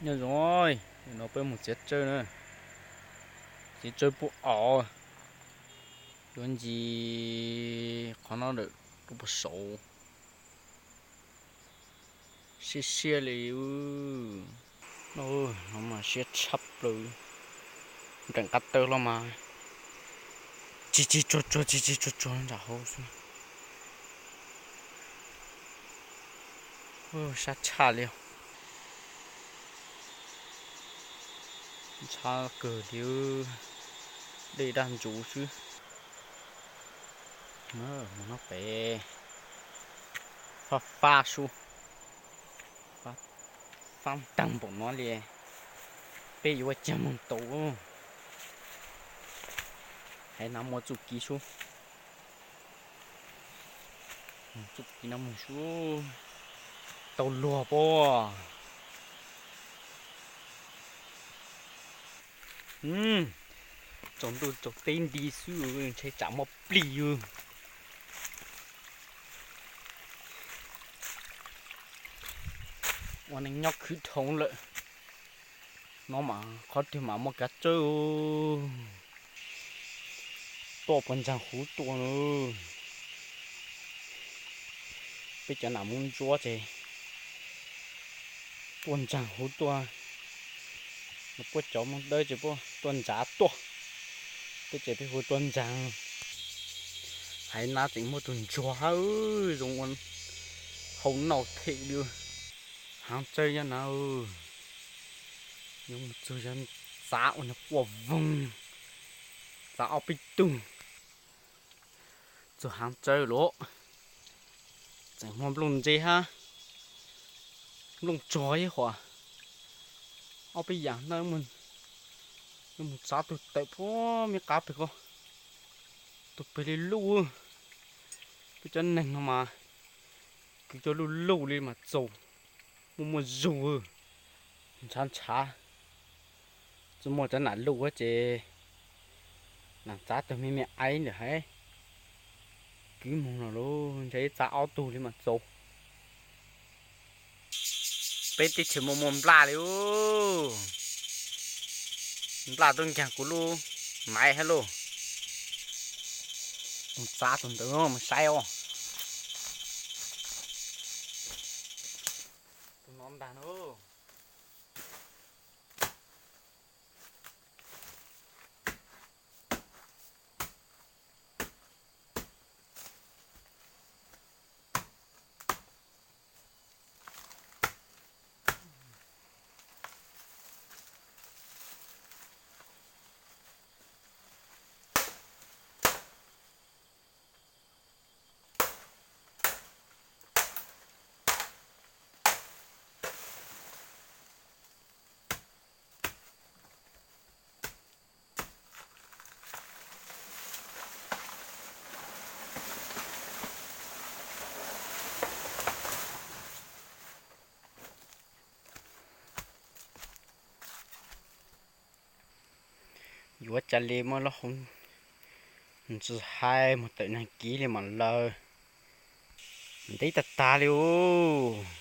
Nyob zoo, no peb mus txiav tsawb na, txiav tsawb pub av, yuav ncig qhov no lawm rau puag saud. Siab siab li, no mas siab tshaj plaws, nplaim qab tawb los mas tsig tsig tsuag tsuag tsig tsig tsuag tsuag nram hauv xwb. Sab tshaj li, ntxhab kawg li, dej daj ntsuv xwb. Mus no pem fab fab sub, fab nteeg npaum no li, peb yuav ua cag moog tau. Haiv nav muaj txuj kev sub, txuj kev no mus sub, tau luag puag. Tsaus ntuj tsaus teb nti xwb ntshe tsam muaj plig. Ua neej nyob khwv dhau lawm, no mas qhov twg mas muaj kav tsawb. Tuaj puag ntsaag huv tuaj, peb cov nam Hmoob Ntsuab ces tuaj ntsaag huv tuaj, puab cov Hmoob Dawb ces puab tuaj ntsav tuaj, peb ces peb hu tuaj ntsaag. Haiv nav tseem muaj tug ntsuag hab, zoo ua hau noj them li. Haav tsawb nyob na, yuav mus txug yog txav ua nyuag quaj voog, txav ob peb tug. Txug haav tsawb lawm, tseem muaj nplooj ntse hab nplooj tsuag ib huam, ob peb yaam na. Yuav mus txav tug tawm puag me qab peg ko, tug peg li luj. Peb cov neeg no mas kwv cov luj luj li mas txaus, muaj muaj zug, ntshav ntshav. Tsi muaj cov nam luj ces nam txav tug me me aiv ntawm haiv, kwv moog los lawm ntshe txav ob tug li mas txaus. Peb teb chaws muaj muaj nplaj li, nplaj tub ncaag kuv lub maiv hab lauj. Mus txav tug ntawd mas saib os. Tus no ntag na. Yuav ca le muab lub hauv ntsis haib mus tawm nag kiv li mam lawm. Ntev tag tag li os.